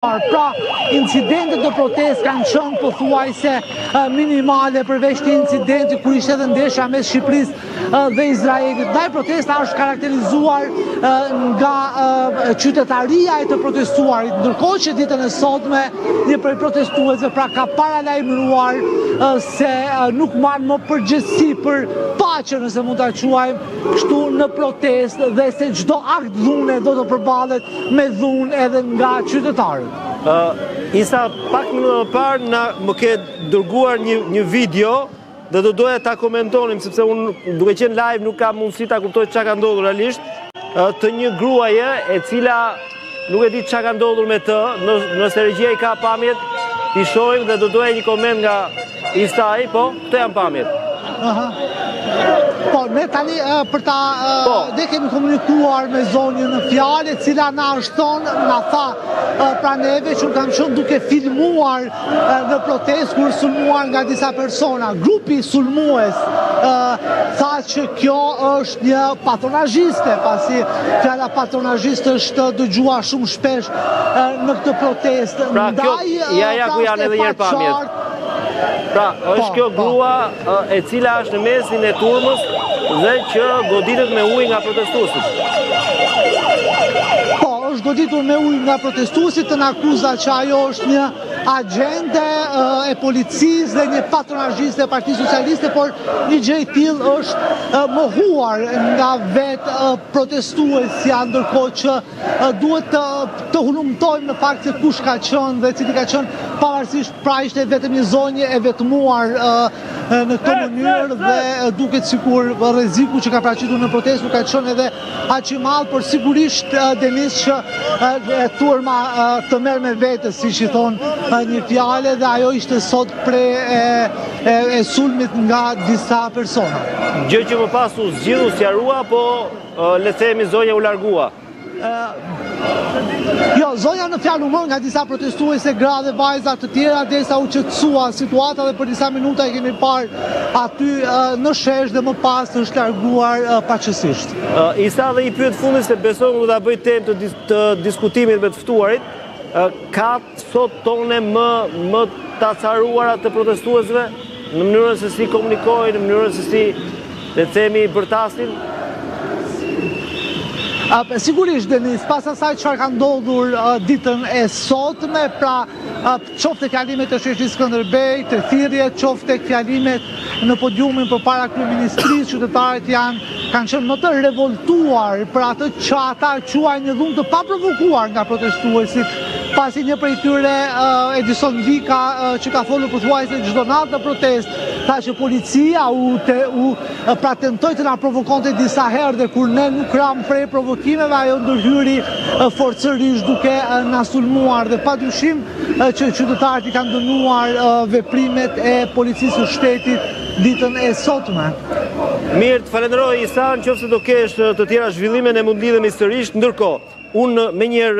Pra, incidentet në protestë kanë qenë pothuajse minimale përveç një incidenti kur ishte edhe ndeshja mes Shqipërisë dhe Izraelit. Ndaj protesta është karakterizuar nga qytetaria e të protestuarit, ndërkohë që ditën e sotme një prej protestuesve pra ka paralajmëruar se nuk mban më përgjegjësi për paqen, nëse mund ta quajmë kështu në protestë dhe se çdo akt dhune do të përballet me dhunë edhe nga qytetarët. Isa, pak minuta më parë na më ke dërguar një, një video dhe do doja ta komentonim, sepse unë duke qenë live nuk kam mundësi ta kuptoj ça ka ndodhur realisht, të një gruaje e cila nuk e di ça ka ndodhur me të, në, nëse regjia i ka pamjet, t'i shohim dhe do doja një koment nga Isai, po, këto janë pamjet. Aha. Po, ne tani për ta, po. ne kemi komunikuar me zonjën në fjalë, e cila na është thonë, na tha pra neve që unë kam qenë duke filmuar në protestë kur sulmuar nga disa persona. Grupi sulmues tha që kjo është një patronazhiste, pasi fjala patronazhiste është dëgjuar shumë shpesh në këtë protestë. Pra, kjo, ja, ja, ku janë edhe njëherë pamjet. Pra, është po, kjo po. grua e cila është në mesin e turmës dhe që goditet me ujë nga protestuesit. Po, është goditur me ujë nga protestuesit në akuza që ajo është një agjente e policisë dhe një patronazhiste e Partisë Socialiste, por një gjë e tillë është mohuar nga vetë protestuesja, ndërkohë që duhet të të hulumtojmë në fakt se kush ka qenë dhe cili ka qenë pavarësisht pra ishte vetëm një zonjë e vetmuar në këtë mënyrë dhe duket sikur rreziku që ka paraqitur në protestë nuk ka qenë edhe aq i madh, por sigurisht Denis që turma të merr me vete, siç i thonë një fjale dhe ajo ishte sot pre e, e, e sulmit nga disa persona. Gjë që më pas u zgjidh, u sqarua, po le të themi zonja u largua. Jo, zonja në fjalë u mor nga disa protestuese, gra dhe vajza të tjera, derisa u qetësua situata dhe për disa minuta e kemi parë aty në shesh dhe më pas është larguar paqësisht. Isa dhe një pyetje të fundit se besoj unë do ta bëj temë të, të diskutimit me të ftuarit, ka sot tone më, më të acaruara të protestuesve në mënyrën se si komunikojnë, në mënyrën se si le të themi bërtasin? Sigurisht, Denis, pas asaj çfarë ka ndodhur ditën e sotme, pra qoftë tek fjalimet e sheshit Skënderbej, te thirrjet, qoftë tek fjalimet në podiumin përpara kryeministrisë, qytetarët janë kanë qenë më të revoltuar për atë që ata quajnë një dhunë të paprovokuar nga protestuesit, pasi një prej tyre Edison Vika që ka folur pothuajse çdo natë në protestë, tha që policia u te, u pra tentoi të na provokonte disa herë dhe kur ne nuk ramë pre provokimeve, ajo ndërhyri forcërisht duke na sulmuar dhe padyshim që qytetarët i kanë dënuar veprimet e policisë së shtetit ditën e sotme. Mirë, të falenderoj Isa, në qoftë se do kesh të tjera zhvillime ne mund lidhemi sërish, ndërkohë, unë menjëherë.